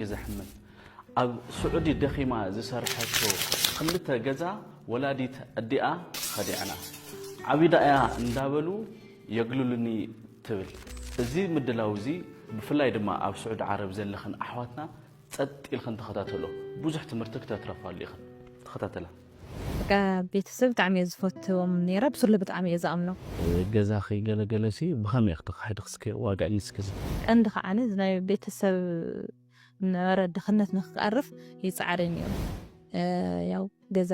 እዩ ዘሕምም። ኣብ ስዑዲ ደኺማ ዝሰርሐቶ ክልተ ገዛ ወላዲት ኣዲኣ ኸዲዐና። ዓቢዳ እያ እንዳበሉ የግልሉኒ ትብል። እዚ ምድላው እዚ ብፍላይ ድማ ኣብ ስዑዲ ዓረብ ዘለኽን ኣሕዋትና ጸጥ ኢልኽን ተኸታተሎ። ብዙሕ ትምህርቲ ክተትረፋሉ ኢኽን። ተኸታተላ። በቃ ቤተሰብ ብጣዕሚ እየ ዝፈትዎም ነይረ። ብስሉ ብጣዕሚ እየ ዝኣምኖ። ገዛኺ ገለገለሲ ብኸመይ ኢኺ ተኻሒድኺ እስከ ዋጋዕኒ እስከ እዚ? ቀንዲ ከዓኒ እዚ ናይ ቤተሰብ ነበረ ድኽነት ንክቀርፍ ይጻዕረ ነይሩ። እ፣ ያው ገዛ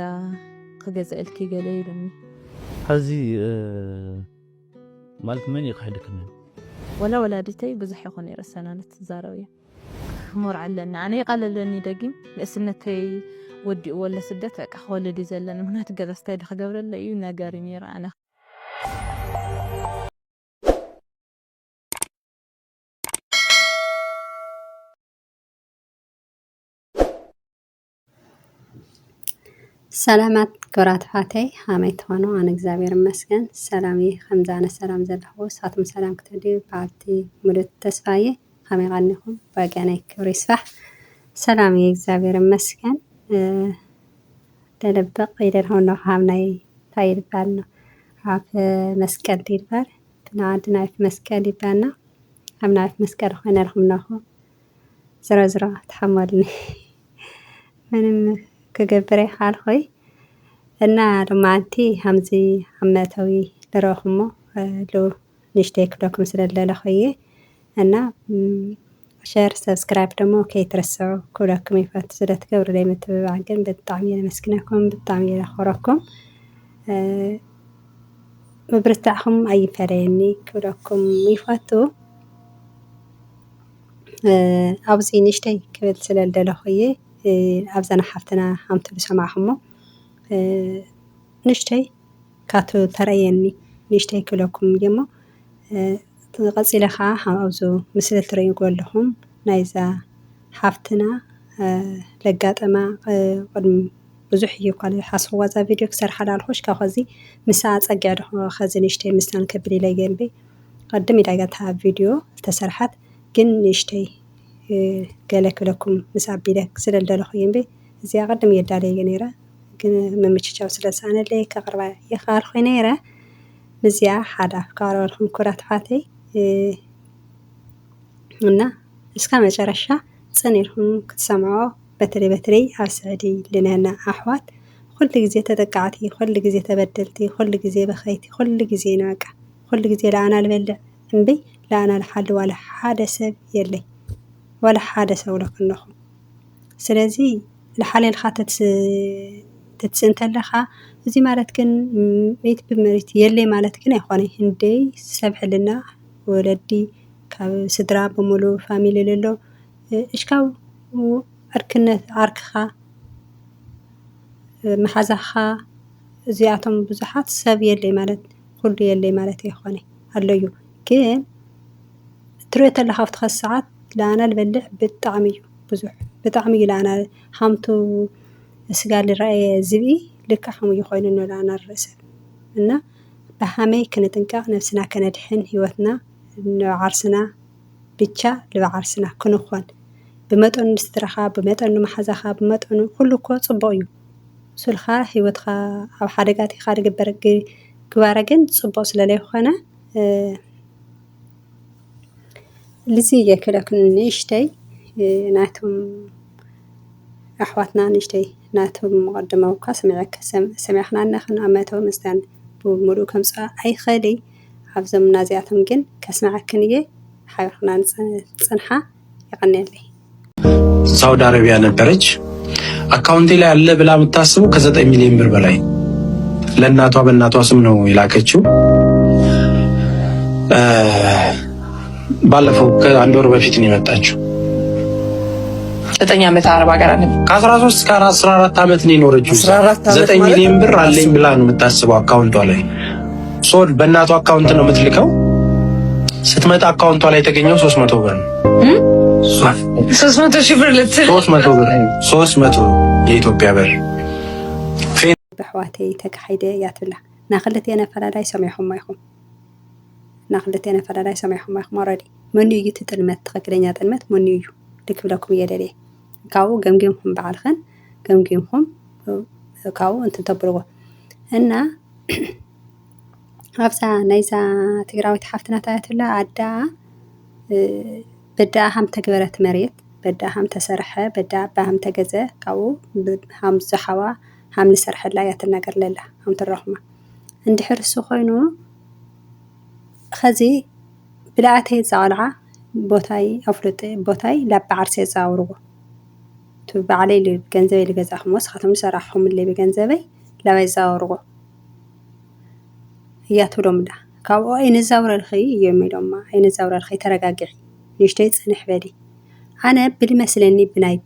ክገዝእልኪ ገለ ኢሉኒ። ሕዚ፣ እ፣ ማለት መን እዩ ክሕድክኒ? ወላ ወላዲተይ ብዙሕ ይኹን ነይረ ሰናነት ትዛረብ እያ። ክሞር ኣለኒ። ኣነ ይቐለለኒ ደጊም ንእስነተይ ወዲእዎ ኣሎ ስደት፣ በቃ ክወልድ እዩ ዘለኒ። ምኽንያቱ ገዛ ስታይ ዶ ክገብረለ እዩ ነገር እዩ ነይሩ ኣነ። ሰላማት ክብራት ኣሕዋተይ፣ ከመይ ትኾኑ? ኣነ እግዚኣብሔር ይመስገን ሰላም እየ። ከምዚ ኣነ ሰላም ዘለኹ፣ ንስኻትኩም ሰላም ክትህልዩ በዓልቲ ሙሉእ ተስፋ እየ። ከመይ ቀኒኹም? ብወገነይ ክብሪ ይስፋሕ። ሰላም እየ፣ እግዚኣብሔር ይመስገን። እ፣ ደለበቕ ኢለ ኣለኹ ኣለኹ፣ ሃብ ናይ እንታይ ይባል ነው? ሃብ መስቀል ይባል። ብናዓዲ ናይ መስቀል ይባልና። ኣብ ናይ መስቀል ኮይነ ኣለኹም ኣለኹ። ዝሮ ዝሮ ተሓመሉኒ። ምንም ክገብር ኣይከኣልኩይ። እና ሎማዓንቲ ከምዚ ኣብ መእተዊ ዝረኹሞ፣ እ፣ ሉ ንእሽተይ ክብለኩም ስለ ዝደለኹ እየ። እና፣ ም፣ ሸር፣ ሰብስክራይብ ደሞ ከይትረስዑ ክብለኩም ይፈቱ። ስለ ትገብሩለይ ምትብባዕ ግን ብጣዕሚ እየ ዘመስግነኩም፣ ብጣዕሚ እየ ዘኽብረኩም። እ፣ ምብርታዕኹም ኣይፈለየኒ ክብለኩም ይፈቱ። እ፣ ኣብዚ ንእሽተይ ክብል ስለ ዝደለኹ እየ። እ፣ ኣብዛ ንሓፍትና ሃምቱ ዝሰማዕኹሞ፣ እ፣ ንእሽተይ ካቱ ተረየኒ ንእሽተይ ክብለኩም እየ እሞ፣ እ፣ ቀጺለ ኸዓ ኣብ፣ ኣብዚ ምስሊ ትርእይዎ ኣለኹም ናይዛ ሓፍትና፣ እ፣ ለጋጠማ፣ እ፣ ቅድሚ ብዙሕ እዩ እኳ ዝሓስብዋ እዛ ቪድዮ ክሰርሓ ዳልኹ፣ ሽካ ኸዚ ምሳ ኣጸጊዐ ዶ ኸዚ ንእሽተይ ምስታን ከብል ኢለ እየ እምበይ፣ ቅድም ኢላ እያ እታ ቪድዮ ዝተሰርሓት፣ ግን ንእሽተይ፣ እ፣ ገለ ክብለኩም ምስ ኣቢለ ስለ ዝደለኹ እየ እምበይ፣ እዚኣ ቅድም እየ ኣዳልየያ ነይረ፣ ግን ምምችቻው ስለ ዝሰኣነለይ ከቕርባ ይኸኣልኩ ነይረ። ምስዚኣ ሓደ ኣፍ ከቕርበልኩም ክቡራት ኣሕዋተይ፣ እ፣ እና እስከ መጨረሻ ጽን ኢልኩም ክትሰምዖ፣ በተለይ በተለይ ኣብ ስዕዲ ልንህና ኣሕዋት፣ ኩሉ ግዜ ተጠቃዕቲ፣ ኩሉ ግዜ ተበደልቲ፣ ኩሉ ግዜ በኸይቲ፣ ኩሉ ግዜ ኢና በቃ፣ ኩሉ ግዜ ለኣና ልበልዕ እምበይ ለኣና ልሓሊ ዋላ ሓደ ሰብ የለይ፣ ዋላ ሓደ ሰብ ውለኩ ኣለኹም። ስለዚ ልሓለ ኢልካ ተትስ-፣ ተትስእ እንተለኻ፣ እዚ ማለት ግን ሚእቲ ብሚእቲ የለይ ማለት ግን ኣይኮነይ። ህንደይ ሰብ ሕልና፣ ወለዲ፣ ካብ ስድራ ብምሉእ ፋሚሊ ልሎ፣ እሽካው ዕርክነት ዓርክኻ፣ መሓዛኻ፣ እዚኣቶም ብዙሓት ሰብ የለይ ማለት፣ ኩሉ የለይ ማለት ኣይኮነይ፣ ኣሎ እዩ። ግን እትሪኦ ተለኻ ኣብቲ ኸዚ ሰዓት ለኣና ልበልዕ ብጣዕሚ እዩ ብዙሕ፣ ብጣዕሚ እዩ ለኣና፣ ሃምቱ ስጋ ልረኣየ ዝብኢ ልክዕ ከምኡ እዩ ኮይኑ ንለኣና ንርኢ ሰብ። እና ብሃመይ ክንጥንቀቕ፣ ነብስና ከነድሕን፣ ህይወትና ንዓርስና ብቻ ልበዓርስና ክንኾን፣ ብመጠኑ ንስድራኻ፣ ብመጠኑ ንመሓዛኻ፣ ብመጠኑ ኩሉ እኮ ጽቡቕ እዩ። ሱልኻ ህይወትኻ ኣብ ሓደጋ ኣቲኻ ዝግበር ግ-፣ ግባረ ግን ጽቡቕ ስለ ለይኮነ፣ እ፣ ልዚ የክለክን ንእሽተይ፣ እ፣ ናቶም ኣሕዋትና ንእሽተይ ናቶም መቐድመው እኳ ሰሚዐ-፣ ሰም-፣ ሰሚዕኽና እነኽን ኣብ መእተዊ ምስታን ብምሉእ ከምጽኣ ኣይኸሊ፣ ኣብዞም ናዚኣቶም ግን ከስምዓክን እየ። ሓቢርክና ንጽ-፣ ጽንሓ። የቐንየለይ። ሳውዲ አረቢያ ነበረች። አካውንቴ ላይ አለ ብላ የምታስበው ከዘጠኝ ሚሊዮን ብር በላይ ለእናቷ፣ በእናቷ ስም ነው የላከችው። እ፣ ባለፈው ከአንድ ወር በፊት ነው የመጣችው። ዘጠኝ ዓመት አረብ ሀገር አለ። ከአስራ ሦስት እስከ አስራ አራት ዓመት ነው የኖረችው እዛ። አስራ አራት ዓመት ዘጠኝ ማለት ሚሊዮን ብር አለኝ አስቡ። ብላ ነው የምታስበው አካውንቷ ላይ። ሶ በእናቷ አካውንት ነው የምትልከው። ስትመጣ አካውንቷ ላይ የተገኘው ሶስት መቶ ብር ነው። እም? ሶስት መቶ ሺህ ብር ልትል? ሶስት መቶ ብር። ሶስት መቶ የኢትዮጵያ ብር። ኣሕዋተይ ተካሒደ እያ ትብላ። ናክልቴና ኣፈላላይ ሰሚዕኹማ ኢኹም። ናክልቴና ኣፈላላይ ሰሚዕኹማ ኢኹም። ኦረዲ መኑ እዩ እቲ ጥልመት፣ ትኽክለኛ ጥልመት መኑ እዩ? ክብለኩም እየ ደልየ። ካብኡ ገምጊምኩም ባዕልኽን ገምጊምኩም ካብኡ እንትን ተብልዎ እና ኣብዛ ናይዛ ትግራዊት ሓፍትና እንታይ ትብላ ኣዳ በዳ ሃም ተግበረት መሬት በዳ ሃም ተሰርሐ በዳ ኣባ ሃም ተገዘ ካብኡ ሃም ዝሓዋ ሃም ዝሰርሐላ እያ ትናገር ለላ ሃም ትረኽማ እንድሕር እሱ ኮይኑ ኸዚ ብልኣተይ እዛ ቆልዓ ቦታይ ኣፍልጥ ቦታይ ላብ በዓርሰ የዘዋውርዎ እቲ ባዕለይ ገንዘበይ ልገዛኹም ወስኻቶም ዝሰራሕኹምለይ ብገንዘበይ ላባይ ዘዋውርዎ እያ ትብሎም እንዳ ካብኡ ኣይነዛውረልኺ እዮም ኢሎማ ኣይነዛውረልኺ ተረጋግዒ ንሽተይ ፅንሕ በሊ ኣነ ብልመስለኒ ብናይ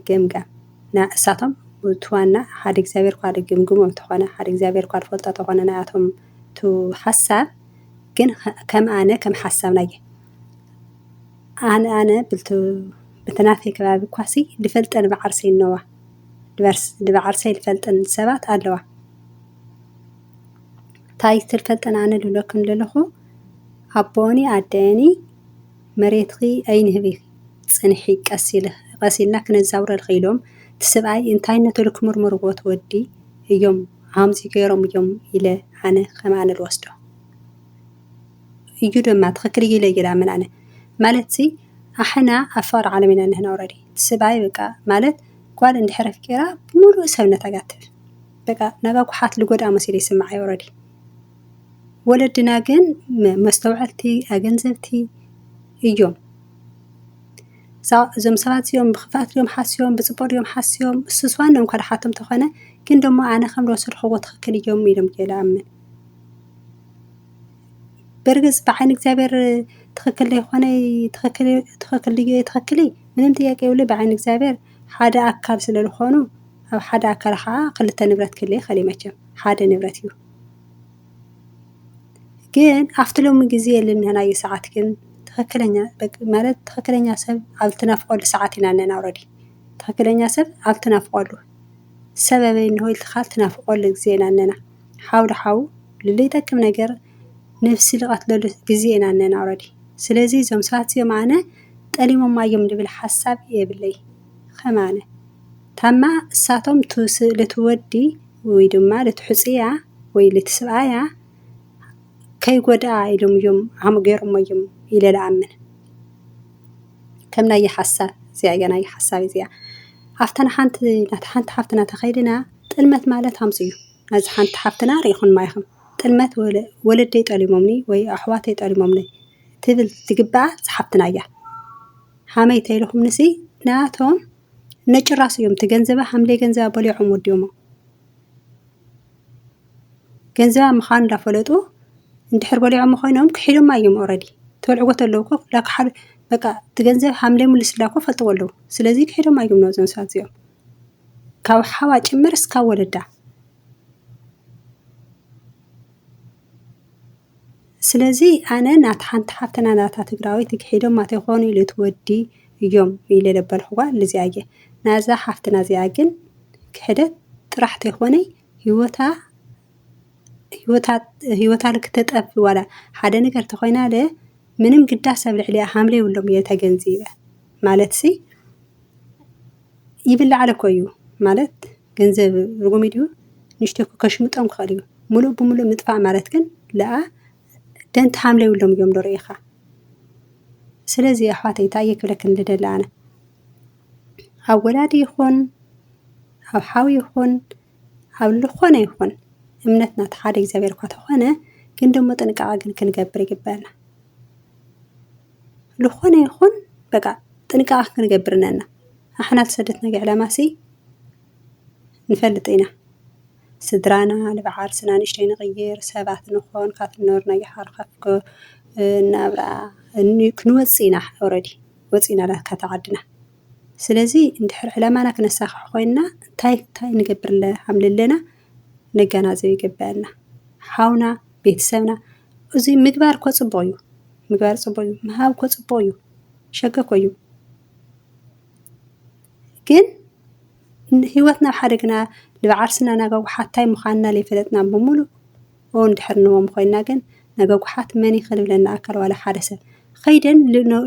ገምጋም ና እሳቶም ትዋና ሓደ እግዚኣብሔር ኳ ድግምግሞ እንተኾነ ሓደ እግዚኣብሔር ኳ ድፈልጦ ተኾነ ናያቶም ቱ ሓሳብ ግን ከም ኣነ ከም ሓሳብ ናየ ኣነ ኣነ ብልቱ ብትናተይ ከባቢ ኳሲ ድፈልጠን ብዓርሰይ እነዋ ድበዓርሰይ ድፈልጠን ሰባት ኣለዋ እንታይ ትፈልጠን ኣነ ልብለክን ዘለኹ ኣቦኒ ኣደኒ መሬትኺ ኣይንህቢ ፅንሒ ቀስ ኢልና ክነዛውረልኺ ኢሎም እቲ ስብኣይ እንታይ ነተሉ ክምርምርዎ ትወዲ እዮም ሃምዚ ገይሮም እዮም ኢለ ኣነ ከም ኣነ ልወስዶ እዩ ድማ ትኽክል እዩ ኢለ ይላምን ኣነ ማለት ሲ ኣሕና ኣብ ፍቕሪ ዓለም ኢና ንህና ወረዲ እቲ ስብኣይ በቃ ማለት ጓል እንድሕር ኣፍቂራ ብምሉእ ሰብነታ ጋትብል በቃ ናጋ ጓሓት ልጎድኣ መሲሉ ይስምዓ ወረዲ ወለድና ግን መስተውዐልቲ ኣገንዘብቲ እዮም እዞም ሰባት እዚኦም ብክፋት ድዮም ሓስዮም ብፅቡቅ ድዮም ሓስዮም እሱስ ዋና እንኳ ድሓቶም ተኾነ ግን ደሞ ኣነ ከም ዝወሰድክዎ ትክክል እዮም ኢሎም ገለ ኣምን በርግፅ ብዓይኒ እግዚኣብሔር ትክክል ዘይኮነ ትክክል ድዮ ትክክል ምንም ጥያቄ የብሉ ብዓይኒ እግዚኣብሔር ሓደ ኣካል ስለ ዝኾኑ ኣብ ሓደ ኣካል ከዓ ክልተ ንብረት ክልየ ይኽእል እዩ መቸም ሓደ ንብረት እዩ ግን ኣብቲ ሎሚ ግዜ ልንህናዮ ሰዓት ግን ትኽክለኛ ማለት ትኽክለኛ ሰብ ኣብ ትናፍቆሉ ሰዓት ኢና ኣለና ረዲ ትኽክለኛ ሰብ ኣብ ትናፍቆሉ ሰበበይ እንሆ ኢልትኻል ትናፍቆሉ ግዜ ኢና ኣለና ሓው ድሓው ልለይጠቅም ነገር ነፍሲ ልቐትለሉ ግዜ ኢና ኣለና ረዲ ስለዚ እዞም ሰባት እዚኦም ኣነ ጠሊሞማ እዮም ልብል ሓሳብ የብለይ ኸማነ ታማ እሳቶም ልትወዲ ወይ ድማ ልትሕፅያ ወይ ልትስብኣያ ከይጎድኣ ኢሎም እዮም ሃም ገይሮሞ እዮም ኢለ ልኣምን ከም ናይ ሓሳብ እዚኣ እያ ናይ ሓሳብ እዚኣ ኣብታ ንሓንቲ ናታ ሓንቲ ሓፍትና ተኸይድና ጥልመት ማለት ሃምሱ እዩ ናዚ ሓንቲ ሓፍትና ርኢኹን ማይኹም ጥልመት ወለደይ ጠሊሞምኒ ወይ ኣሕዋተይ ጠሊሞምኒ ትብል ትግባኣ ዝሓፍትና እያ ሃመይ ተይልኹምንሲ ናቶም ነጭራስ እዮም እቲ ገንዘባ ሃምለይ ገንዘባ በሊዖም ወዲኦሞ ገንዘባ ምዃኑ እንዳፈለጡ እንድሕር በሊዖም ኮይኖም ክሒዶማ እዮም ኦረዲ ተልዕጎ ተለውኮ ላክሓል በቃ እቲ ገንዘብ ሃምለይ ምልስላኮ ፈልጥዎ ኣለዉ ስለዚ ክሒዶማ እዮም ነዞም ሰባት እዚኦም ካብ ሓዋ ጭምር እስካብ ወለዳ ስለዚ ኣነ ናታ ሓንቲ ሓፍትና ናታ ትግራወይቲ ክሒዶማ ተይኮኑ ኢሉ እቲ ወዲ እዮም ኢለ ለበልክዋ ልዚኣ እየ ናዛ ሓፍትና እዚኣ ግን ክሕደት ጥራሕ ተይኮነ ህይወታ ህይወታ ልክተጠፍ ዋላ ሓደ ነገር ተኮይና ለ ምንም ግዳስ ኣብ ልዕሊኣ ሃምለ ይብሎም እየ ተገንዚበ ማለት ሲ ይብላዕ ለኮ እዩ ማለት ገንዘብ ርጉም ድዩ ንሽተኩ ከሽምጦም ክኽእል እዩ ሙሉእ ብምሉእ ምጥፋእ ማለት ግን ለኣ ደንቲ ሃምለ ይብሎም እዮም ዶ ርኢኻ ስለዚ ኣሕዋተይ እንታይ እየ ክብለክን ልደሊ ኣነ ኣብ ወላዲ ይኹን ኣብ ሓው ይኹን ኣብ ዝኾነ ይኹን እምነትና እቲ ሓደ እግዚኣብሔር እኳ ተኾነ ግን ደሞ ጥንቃቐ ግን ክንገብር ይግበአና ዝኾነ ይኹን በቃ ጥንቃቐ ክንገብር ነና ኣሕና ተሰደትና ዕላማሲ ንፈልጥ ኢና ስድራና ንበዓል ስና ንእሽተይ ንቕይር ሰባት ንኾን ካትኖር ናይ ሓርኻፍኮ ናብራ ክንወፅእ ኢና ኦረዲ ወፂእና ላካ ተዓድና ስለዚ እንድሕር ዕላማና ክነሳኽሕ ኮይንና እንታይ እንታይ ንገብር ሃምልለና ነገናዘብ ይግበአና ሓውና ቤተሰብና እዚ ምግባር እኮ ፅቡቅ እዩ ምግባር ፅቡቅ እዩ ምሃብ እኮ ፅቡቅ እዩ ሸገ እኮ እዩ ግን ህይወትና ኣብ ሓደግና ንበዓል ስና ናጋጉሓት እንታይ ምዃንና ለይፈለጥና ብምሉእ እንድሕር ንዎም ኮይንና ግን ናጋጉሓት መን ይኽእል ብለና ኣካል ዋላ ሓደ ሰብ ኸይደን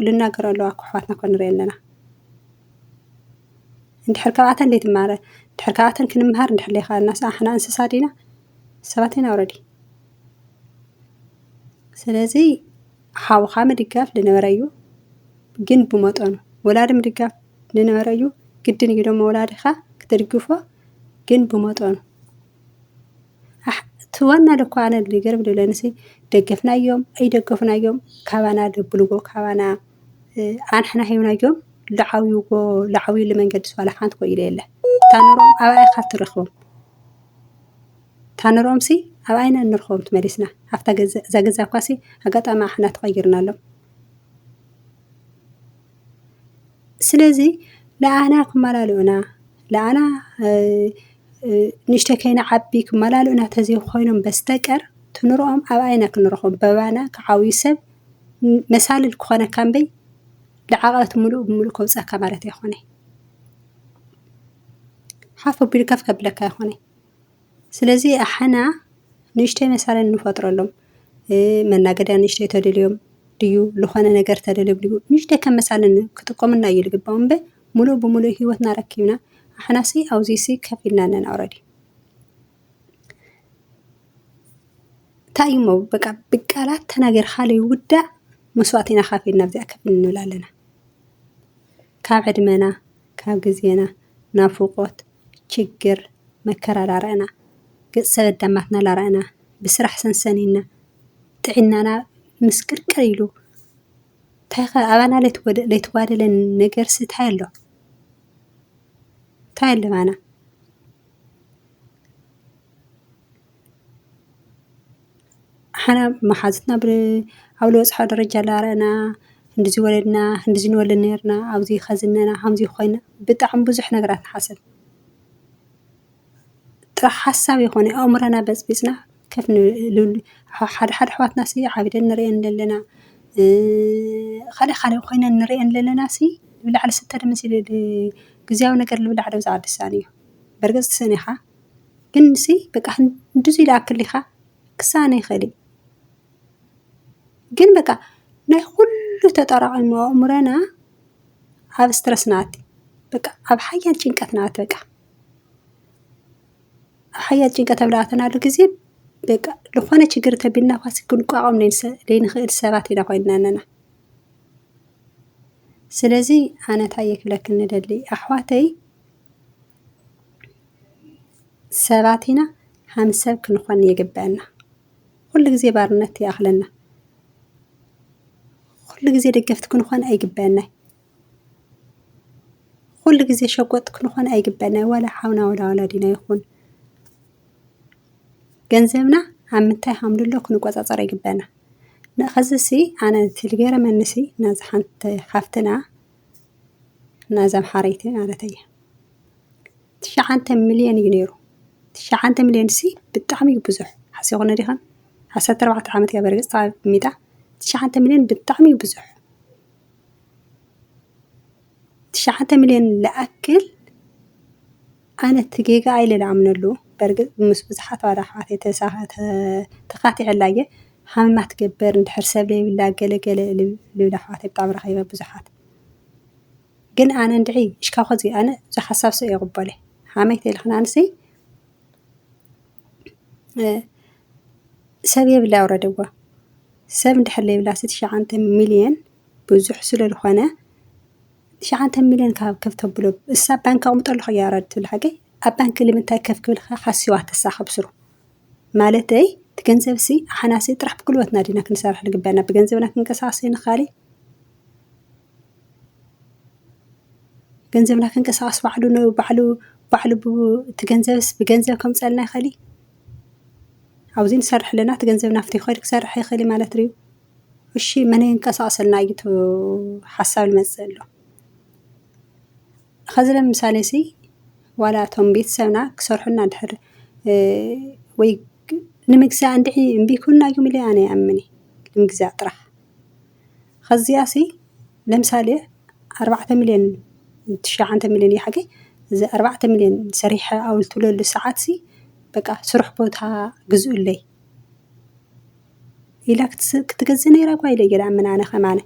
ልናገር ኣለዋ ክሕዋትና ኮ ንርኢ ኣለና እንድሕር ካብኣተን ዘይትማረ፣ እንድሕር ካብኣተን ክንምሃር እንድሕር ዘይኸኣልናስ ኣሕና እንስሳ ዲና? ሰባት ኢና ኣውረዲ። ስለዚ ሓውኻ ምድጋፍ ዝነበረ እዩ፣ ግን ብመጠኑ። ወላዲ ምድጋፍ ዝነበረ እዩ፣ ግድን እዩ ደሞ ወላዲኻ ክትድግፎ፣ ግን ብመጠኑ። ኣሕ፣ እቲ ዋና ደኮ ኣነ ዝገርም ዝብለንሲ፣ ደገፍናዮም ኣይደገፍናዮም፣ ካባና ደብልዎ፣ ካባና፣ እ፣ ኣንሕና ሂብናዮም፣ ዝዓብይዎ፣ ዝዓብይሉ መንገዲ ዋላ ሓንቲ ኮ ኢለ የለ። እታ ንሮም ኣብኣ ኢኻ ትረኽቦም። እታ ንሮምሲ ኣብ ኣይና ንረኽቦም ትመሊስና። ኣብታ ገዛ፣ እዛ ገዛ እኳሲ ኣጋጣሚ ኣሕና ተቐይርናሎም። ስለዚ ለኣና ክመላልኡና፣ ለኣና፣ እ፣ እ፣ ንእሽተይ ከይንዓቢ ክመላልኡና ተዘይኮይኖም በስተቀር፣ ትንርኦም ኣብ ኣይና ክንረኽቦም፣ በባና ክዓብዩ ሰብ መሳልል ክኾነካ እምበይ፣ ለዓቐበት ምሉእ ብምሉእ ከውፀካ ማለት ኣይኮነ። ሓፍ ኣቢሉ ከፍ ከብለካ ኣይኮነ። ስለዚ ኣሕና ንእሽተይ መሳለን ንፈጥረሎም። እ፣ መናገድያ ንእሽተይ ተደልዮም ድዩ፣ ልኾነ ነገር ተደልዮም ድዩ፣ ንእሽተይ ከም መሳለን ክጥቀሙና እዩ ልግባኦም እምበር፣ ሙሉእ ብሙሉእ ህይወትና ረኪብና፣ ኣሕናሲ ኣብዚሲ ከፍ ኢልና ኣለና ኦረዲ። እንታይ እዩሞ፣ በቃ ብቃላት ተናገርካ ለይውዳእ መስዋእቲ ኢና ከፊልና ኣብዚኣ ከፊል ንብል ኣለና። ካብ ዕድመና፣ ካብ ግዜና፣ ናፍቆት፣ ችግር፣ መከራ ላረእና፣ ገጽ ሰብ ኣዳማትና ላረእና፣ ብስራሕ ሰንሰን ኢልና፣ ጥዕናና ምስቅርቅር ኢሉ፣ እንታይ ኸ ኣባና ለይትወደ-፣ ለይትጓደለ ነገርሲ እንታይ ኣሎ? እንታይ ኣሎ ባና? ሓና መሓዙትና ብ-፣ ኣብ ዝበጽሖ ደረጃ ላረእና፣ ህንድዚ ወለድና፣ ህንድዚ ንወልድ ነርና፣ ኣብዚ ኸዝነና፣ ከምዚ ኮይና፣ ብጣዕሚ ብዙሕ ነገራት ንሓስብ። ጥራሕ ሓሳብ ይኾነ ኣእምሮና በጽቢጽና ከፍ ንብል፣ ሓደ ሓደ ኣሕዋትናሲ ዓቢደን ንርእየን ኣለና፣ እ፣ ካልእ ካልእ ኮይነን ንርእየን ኣለናሲ፣ ልብላዕ ልስተ ደምሲ ል-፣ ግዝያዊ ነገር ልብላዕ ደብዛ ኣድሳን እዩ። በርግጽ ትሰኒኻ፣ ግንሲ በቃ ክንድዚ ኢላ ኣክሊኻ ክሳነ ይኽእል እዩ። ግን በቃ ናይ ኩሉ ተጠራቒሙ ኣእምሮና ኣብ ስትረስ ንኣቲ። በቃ ኣብ ሓያል ጭንቀት ንኣቲ በቃ። ኣብ ሓያል ጭንቀት ኣብ ዝኣተናሉ ግዜ በቃ ዝኾነ ችግር ተቢልና ኳሲ ክንቋቋም ለይንሰ-፣ ለይንኽእል ሰባት ኢና ኮይንና ኣለና። ስለዚ ኣነ እንታይ እየ ክብለክን ንደሊ ኣሕዋተይ፣ ሰባት ኢና፣ ሃም ሰብ ክንኾን ይግበአና። ኩሉ ግዜ ባርነት ይኣኽለና። ኩሉ ግዜ ደገፍቲ ክንኾን ኣይግበአናይ። ኩሉ ግዜ ሸጎጥ ክንኾን ኣይግበአናይ። ዋላ ሓውና ዋላ ወላዲና ይኹን። ገንዘብና ኣብ ምንታይ ሃምልሎ ክንቆጻጸር ይግበአና። ን-፣ ኸዚሲ ኣነ እቲ ዝገረመኒሲ ናዛ ሓንቲ ሓፍትና፣ ናዛ ኣምሓረይቲ ማለት እየ። ትሽዓተ ሚልዮን እዩ ነይሩ። ትሽዓተ ሚልዮን ሲ ብጣዕሚ እዩ ብዙሕ። ሓሲኹነ ዲኸን? ዓሰርተ ኣርባዕተ ዓመት እያ በርግጽ ተቐሚጣ። ትሽዓተ ሚልዮን ብጣዕሚ እዩ ብዙሕ። ትሽዓተ ሚልዮን ልኣክል ኣነ እቲ ጌጋ ኢለ ልኣምነሉ። በርግጽ ምስ ብዙሓት ኣዋልድ ኣሕዋተይ ተሳ-፣ ተ-፣ ተኻቲዐላ እየ። ሃመማ ትገብር፣ እንድሕር ሰብ ለይብላ ገለ ገለ ልብ-፣ ልብል ኣሕዋተይ ብጣዕሚ ረኺበ ብዙሓት። ግን ኣነ እንድዒ እሽካብ ኸዚ ኣነ እዚ ሓሳብ ሰ የቕበለ። ሃመይ ተይልኽን ኣንሲ፣ እ፣ ሰብ የብላ ኣውረድዋ። ሰብ እንድሕር ለይብላ ሲ ትሽዓተ ሚልዮን ብዙሕ ስለ ዝኾነ፣ ትሽዓተ ሚልዮን ካብ ከፍ ተብሎ፣ እሳ ባንክ ኣቕምጠሉ ኸያ ኣውረድ ትብል ሓቀይ፣ ኣብ ባንክ ልምንታይ ከፍ ክብል ኸ-፣ ካሲዋ ተሳኸብ ስሩ። ማለተይ፣ እቲ ገንዘብ ሲ፣ ኣሓና ሲ ጥራሕ ብጉልበትና ዲና ክንሰርሕ ልግበና፣ ብገንዘብና ክንቀሳቐስ ንኻሊ። ገንዘብና ክንቀሳቐስ ባዕሉ ን-፣ ባዕሉ፣ ባዕሉ ብ-፣ እቲ ገንዘብስ ብገንዘብ ከምፀልና ይኸሊ። ኣብዚ ንሰርሕ ኣለና፣ እቲ ገንዘብ ናፍቲ ይኸዲ ክሰርሕ ይኸሊ ማለት እዩ። እሺ፣ መን የንቀሳቕሰልና እዩ እቲ ሓሳብ ልመፅእ ኣሎ። ኸዚ ለምሳሌ ሲ፣ ዋላ እቶም ቤተሰብና ክሰርሑና እንድሕር፣ እ፣ ወይ ግ-፣ ንምግዛእ እንድዒ እምቢ ክብሉና እዮም ኢለ ኣነ ይኣምን እየ። ንምግዛእ ጥራሕ። ኸዚኣ ሲ፣ ለምሳሌ ኣርባዕተ ሚልዮን፣ ትሽዓተ ሚልዮን እዩ ሓቂ፣ እዚ ኣርባዕተ ሚልዮን ሰሪሐ ኣውል ትብለሉ ሰዓት ሲ፣ በቃ ስራሕ ቦታ ግዝኡለይ ኢላ ክትስ-፣ ክትገዝእ ነይራ እኳ ኢለ እየ ዝኣምን ኣነ ከማነ።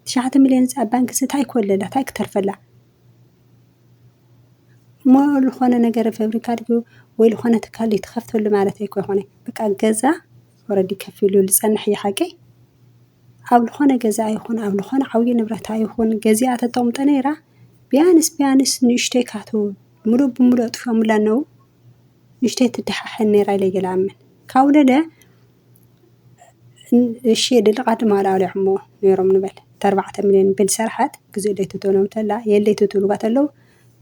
ትሽዓተ ሚልዮን ኣብ ባንክ ሲ እንታይ ክወለላ፣ እንታይ ክተርፈላ? እሞ ዝኾነ ነገር ፋብሪካ ድዩ ወይ ዝኾነ ትካል ድዩ ትኸፍተሉ ማለት ኣይኮነ። በቃ ገዛ ኦረዲ ከፊሉ ዝጸንሕ እዩ ሓቀይ። ኣብ ዝኾነ ገዛ ይኹን ኣብ ዝኾነ ዓብዪ ንብረታ ይኹን ገዚኣ ተጠቕምጦ ነይራ። ቢያንስ ቢያንስ ንእሽተይ ካቱ ምሉእ ብምሉእ ኣጥፊኦምላ ኣነው ንእሽተይ ትደሓሐን ነይራ ኢለ እየ ዝኣምን። ካብ ለለ እሺ ድልቓ ድማ ኣልዕሞ ነይሮም ንበል። እታ ኣርባዕተ ሚልዮን ብዝሰርሐት ግዜ ለይቲ ትብሎም ተላ የለይቲ ትብልዋ ተለው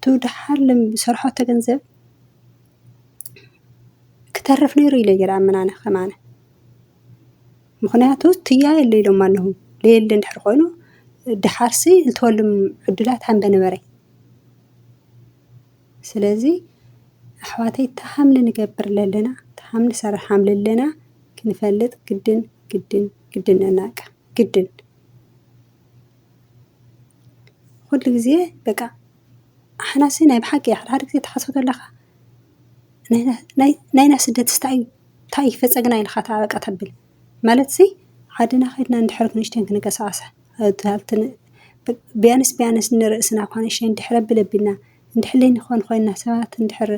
ቱ ድሓር ዝሰርሖቶ ገንዘብ ክተርፍ ነይሩ ኢለ እየ ዝኣምን ኣነ ከማነ። ምኽንያቱ ትያ የለ ኢሎም ኣለዉ። ለየለ እንድሕር ኮይኑ ድሓርሲ እልተወሉም ዕድላት ሃምበ ነበረ። ስለዚ ኣሕዋተይ ተሃምሊ ንገብር ለለና ተሃምሊ ሰርሓም ለለና ክንፈልጥ ግድን ግድን ግድን ነናቀ ግድን ኩሉ ግዜ በቃ ኣሕናሲ ናይ ብሓቂ ሓደ ሓደ ግዜ ተሓስብ ኣለኻ ናይና ስደት ስታይ እንታይ ይፈፀግና ኢልካ ተበቃ ተብል ማለት ሲ ዓድና ከድና እንድሕር ክንሽተን ክንቀሳቀሳ ቢያንስ ቢያንስ ንርእስና እኳ ንሽተይ እንድሕር ኣብል ኣቢልና እንድሕር ለይንኾን ኮይና ሰባት እንድሕር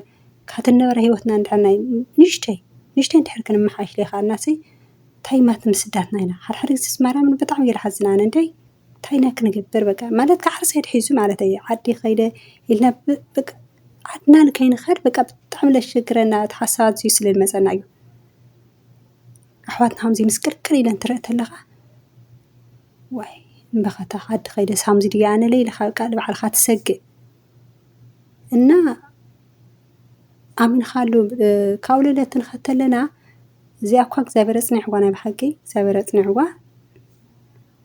ካትነበረ ህይወትና እንድሕር ናይ ንሽተይ ንሽተይ እንድሕር ክንመሓሽ ሌኻና ሲ እንታይ ማት ምስዳትና ኢና ሓድሓደ ግዜ ማርያምን ብጣዕሚ እየ ዝሓዝን ኣነ እንደይ እንታይ ኢና ክንገብር በቃ ማለት ከዓ ዓርሰ ድሒዙ ማለት እየ ዓዲ ከይደ ኢልና ዓድና ንከይንኸድ በቃ ብጣዕሚ ለሽግረና እቲ ሓሳብ ኣዝዩ ስለ ዝመፀና እዩ ኣሕዋትና ከምዚ ምስቅልቅል ኢለን ትርኢ ተለኻ ዋይ እምበኸታ ዓዲ ከይደስ ከምዚ ድየ ኣነ ለይልኻ በቃ ንባዕልኻ ትሰግእ እና ኣሚንኻሉ ካብኡ ለለ ትንኸተለና እዚኣ እኳ እግዚኣብሔር ኣፅኒዕዋ ናይ ብሓቂ እግዚኣብሔር ኣፅኒዕዋ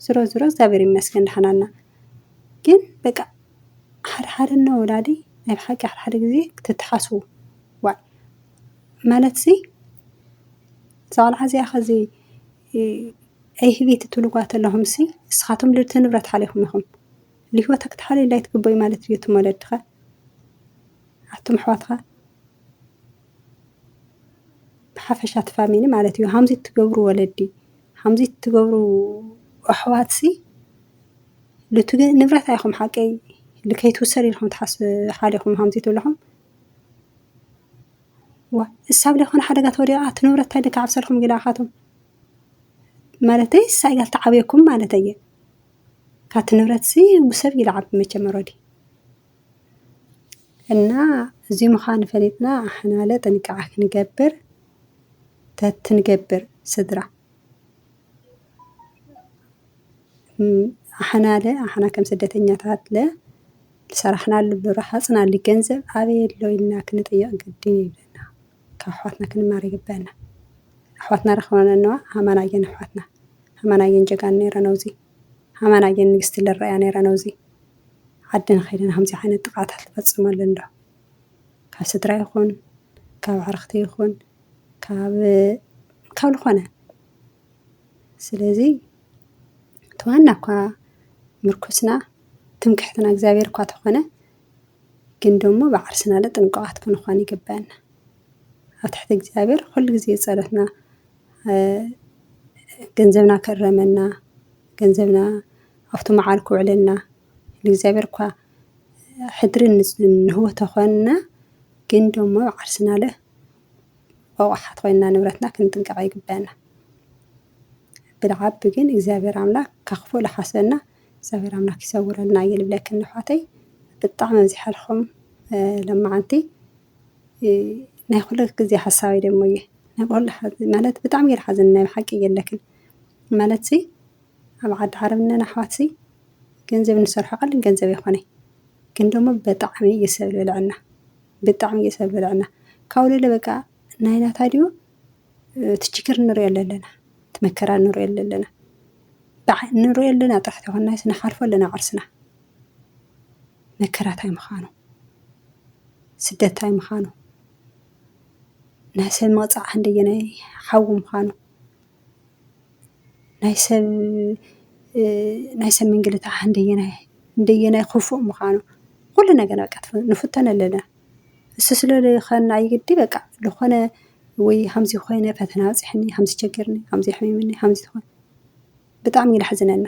ዝሮ ዝሮ እግዚኣብሔር ይመስገን ደሓናና ግን በቃ ሓደ ሓደ እና ወላዲ ናይ ብሓቂ ሓደ ሓደ ግዜ ክትተሓስቡ ዋይ ማለት ሲ እዛ ቆልዓ እዚኣ ከዚ ኣይህቢ ትትብልዋ ተለኹም ሲ ንስኻትኩም ልእልቲ ንብረት ሓሊኹም ኢኹም ልህይወታ ክትሓልዩ እንታይ ትግበዩ ማለት እዩ እትም ወለድኻ ኣቱም ኣሕዋትኻ ብሓፈሻ ትፋሚኒ ማለት እዩ ሃምዚ ትገብሩ ወለዲ ሃምዚ ትገብሩ ኣሕዋትሲ ልቱ ንብረት ኣይኹም ሓቀይ ልከይትውሰድ ኢልኩም ትሓስ ሓሊኹም ሃምዚ ትብልኹም እሳብ ለይኮነ ሓደጋ ተወዲቓ እቲ ንብረት እንታይ ደካ ዓብሰልኩም ግዳ ኣኻቶም ማለተይ እሳ እያ ዝተዓብየኩም ማለት እየ ካብቲ ንብረት ሲ ብሰብ እዩ ዝዓቢ መቸም ኦረዲ እና እዚ ምዃኑ ፈሊጥና ኣሕናለ ጥንቃቐ ክንገብር ተትንገብር ስድራ ኣሕናለ ኣሕና ከም ስደተኛታት ለ ዝሰራሕናሉ ዝረሃፅናሉ ገንዘብ ኣበይ ኣሎ ኢልና ክንጥይቕ ግድን ይብለና ካብ ኣሕዋትና ክንማር ይግበአና ኣሕዋትና ረኽበና ኣለዋ ሃማናየን ኣሕዋትና ሃማናየን ጀጋን ነይረን ኣብዚ ሃማናየን ንግስቲ ልረኣያ ነይረን ኣብዚ ዓድና ከይደን ከምዚ ዓይነት ጥቃታት ዝፈፅመለን ዶ ካብ ስድራ ይኹን ካብ ኣዕርኽቲ ይኹን ካብ ካብ ዝኾነ ስለዚ እቲ ዋና እኳ ምርኩስና ትምክሕትና እግዚኣብሔር እኳ ተኾነ ግን ደሞ ብዓርስና ጥንቁቓት ክንኾን ይግበአና ኣብ ትሕቲ እግዚኣብሔር ኩሉ ግዜ ጸሎትና ገንዘብና ክእረመና ገንዘብና ኣብቲ መዓል ክውዕለና ንእግዚኣብሔር እኳ ሕድሪ ንህቦ ተኾንና ግን ደሞ ብዓርስናለ ቆቋሓት ኮይንና ንብረትና ክንጥንቀቕ ይግበአና። ብልዓቢ ግን እግዚኣብሔር ኣምላክ ካብ ክፉእ ልሓስበና እግዚኣብሔር ኣምላክ ይሰውረልና እየ ልብለክን ኣሕዋተይ። ብጣዕሚ ኣብዚሐልኩም ለማዓንቲ ናይ ኩሉ ግዜ ሓሳበይ ደሞ እየ ናይ ኩሉ ማለት ብጣዕሚ እየ ልሓዝን ናይ ብሓቂ እየ ለክን ማለት ሲ ኣብ ዓዲ ዓረብ እነና ኣሕዋት ሲ ገንዘብ ንሰርሖ ቀሊል ገንዘብ ኣይኮነይ ግን ደሞ ብጣዕሚ እየ ሰብ ልብልዐና ብጣዕሚ እየ ሰብ ልብልዐና ካብኡ ለለ በቃ ናይ ናታ ድዩ እቲ ችግር ንሪኦ ኣለና እቲ መከራ ንሪኦ ኣለና ንሪኦ ኣለና ጥራሕ ተይኮንናስ ንሓልፎ ኣለና ዓርስና መከራ ታይ ምዃኑ ስደት ታይ ምዃኑ ናይ ሰብ ምቕፃዕ ክንደየናይ ሓዊ ምዃኑ ናይ ሰብ ናይ ሰብ ምንግልታዕ ክንደየናይ ክንደየናይ ክፉእ ምዃኑ ኩሉ ነገር በቃ ንፍተን ኣለና እሱ ስለ ዝኾንና ይግዲ በቃ ዝኾነ ወይ ሃምዚ ኮይነ ፈተና በፂሕኒ ሃምዚ ቸገርኒ ሃምዚ ሓሚምኒ ሃምዚ ዝኾነ ብጣዕሚ እዩ ለሕዝነና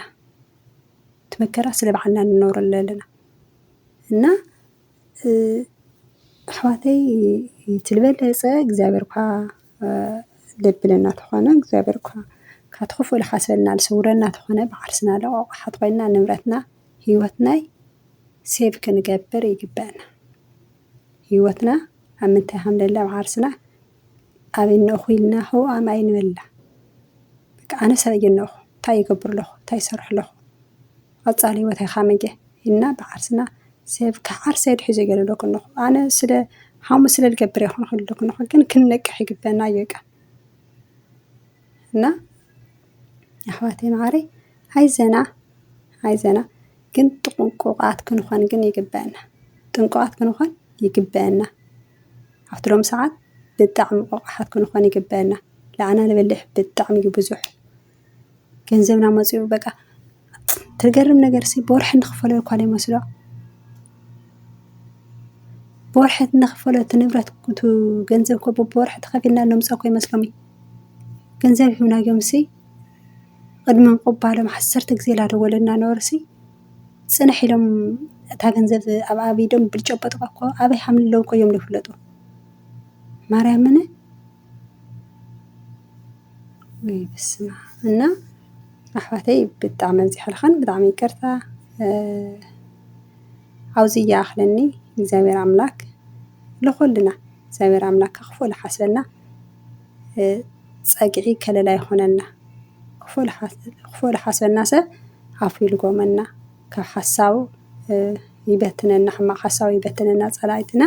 እቲ መከራ ስለ ባዕልና ንነብረሉ ኣለና እና ኣሕዋተይ፣ እቲ ዝበለፀ እግዚኣብሔር እኳ ልብልና ተኾነ እግዚኣብሔር እኳ ካብቲ ክፉእ ዝሓስበልና ዝስውረና ተኾነ ብዓርስና ለቆቃሓት ኮይና ንብረትና ህይወትናይ ሴቭ ክንገብር ይግበአና። ህይወትና ኣብ ምንታይ ሃምለላ ብዓርስና ኣበይ እነእኹ ኢልና ህው ኣም ኣይንበላ። በቃ ኣነ ሰብ እየ እነእኹ፣ እንታይ ይገብር ኣለኹ፣ እንታይ ይሰርሕ ኣለኹ፣ ቀፃሊ ህይወት ኣይኻመየ ኢልና ብዓርስና ሰብ ካብ ዓርሰ ድሒ ዘይገለለኩ ኣለኹ። ኣነ ስለ ሓሙስ ስለ ልገብር ይኹን ክልኩ ኣለኹ፣ ግን ክንነቅሕ ይግበና እዩ። በቃ እና ኣሕዋተይ መዓረይ ኣይዘና ኣይዘና ግን ጥንቁቓት ክንኾን ግን ይግበአና። ጥንቁቓት ክንኾን ይግበአና። ኣብቲ ሎም ሰዓት ብጣዕሚ ቆቃሓት ክንኾን ይግበአና። ለኣና ንበልሕ ብጣዕሚ እዩ ብዙሕ። ገንዘብና መፂኡ በቃ ትገርም ነገር ሲ ብወርሒ እንክፈሎ እኳ ይመስሎ። ብወርሒ እንክፈሎ እቲ ንብረት እቲ ገንዘብ እኮ ብወርሒ ተኸፊልና ነምፀ እኮ ይመስሎም እዩ። ገንዘብ ሂብናዮም ሲ ቅድሚ ምቕባሎም ዓሰርተ ግዜ ላደወለና ነበሩ ሲ ፅንሕ ኢሎም እታ ገንዘብ ኣብ ኣብ ኢዶም ብልጨበጥዋ እኮ ኣበይ ሃምልለው እኮ እዮም ዝፍለጡ። ማርያምን ወይ ብስማ እና ኣሕዋተይ ብጣዕሚ ኣብዚሐልኸን ብጣዕሚ ይቅርታ። ኣብዚ ይኣኽለኒ። እግዚኣብሔር ኣምላክ ለኾልና እግዚኣብሔር ኣምላክ ክፉእ ለሓስበና ጸግዒ ከለላ ይኾነና። ክፉእ ለሓስበና ሰብ ኣፉ ይልጎመና፣ ካብ ሓሳቡ ይበትነና፣ ሕማቕ ሓሳቡ ይበትነና ጸላኢትና።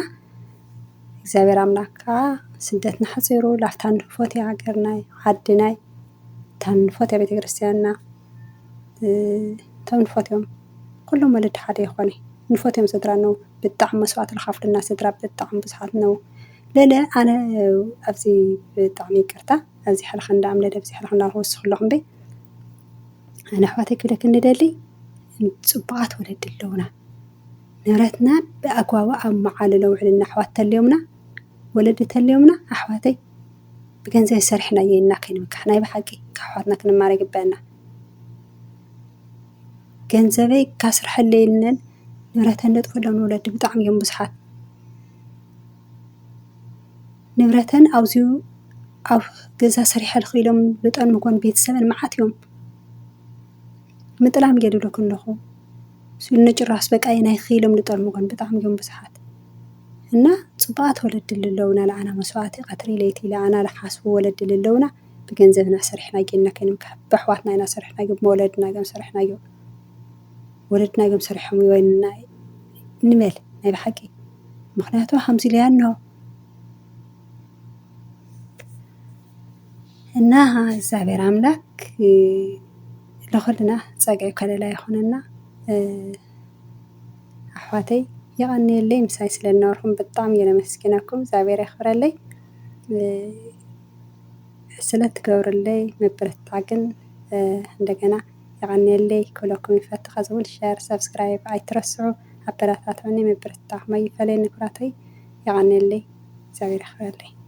እግዚኣብሔር ኣምላክ ከዓ ስደትና ሓፂሩ ላፍታ ንፎትያ ሃገርናይ ዓድናይ እታ ንፎትያ ቤተክርስትያንና እቶም ንፎትዮም ኩሎም ወለዲ ሓደ ይኾነ። ንፎትዮም ስድራ ነው ብጣዕሚ መስዋዕት ልካፍልና ስድራ ብጣዕሚ ብዙሓት ነው። ለለ ኣነ ኣብዚ ብጣዕሚ ይቅርታ ኣብዚ ሕልኸ እንዳ ኣምለደ ኣብዚ ሕልኸ እንዳ ክወስኽ ኣለኹ እምበይ ኣነ ኣሕዋተይ ክብለክ እንደሊ ፅቡቃት ወለዲ ኣለውና። ንብረትና ብኣግባቡ ኣብ መዓለሎ ውዕልና ኣሕዋት ተልዮምና ወለዲ ተልዮምና ኣሕዋተይ ብገንዘብ ሰሪሕናዮ ኢልና ከይንምካሕ ናይ ብሓቂ ካብ ኣሕዋትና ክንማር ይግበአና። ገንዘበይ ካስርሐለይ ኢለን ንብረተን ለጥፈሎም ንወለዲ ብጣዕሚ እዮም ብዙሓት። ንብረተን ኣብዚኡ ኣብ ገዛ ሰሪሐ ልኽኢሎም ልጠልምጎን ቤተሰበን መዓት እዮም። ምጥላም ገድለኩ ኣለኹ ስሉ ንጭራስ በቃ ናይ ክኢሎም ልጠልምጎን ብጣዕሚ እዮም ብዙሓት። እና ፅቡቃት ወለዲ ልለውና ለኣና መስዋዕቲ ቀትሪ ለይቲ ለኣና ለሓስቡ ወለዲ ልለውና ብገንዘብና ሰሪሕና ጌና ከይንም ካብ ኣሕዋትና ኢና ሰሪሕና ጌ ወለድና ገም ሰሪሕና ጌ ወለድና ገም ሰሪሖም ይወይንና ንበል ናይ ብሓቂ። ምክንያቱ ከምዚ ኢለያ እንሆ እና እግዚኣብሔር ኣምላክ ለኹልና ጸግዒ ከለላ ይኹነና። ኣሕዋተይ የቐንየለይ ምሳይ ስለ ዝነበርኩም ብጣዕሚ እየ ለመስኪነኩም እግዚኣብሔር የኽብረለይ። ስለ ትገብርለይ ምብርትታዕ ግን እንደገና የቐንየለይ ክብለኩም ይፈቲ። ከዚ እውን ሸር ሰብስክራይብ ኣይትረስዑ ኣበረታትዑኒ ምብርትታዕኩም ኣይፈለየኒ ኩራተይ። የቐንየለይ እግዚኣብሔር የኽብረለይ።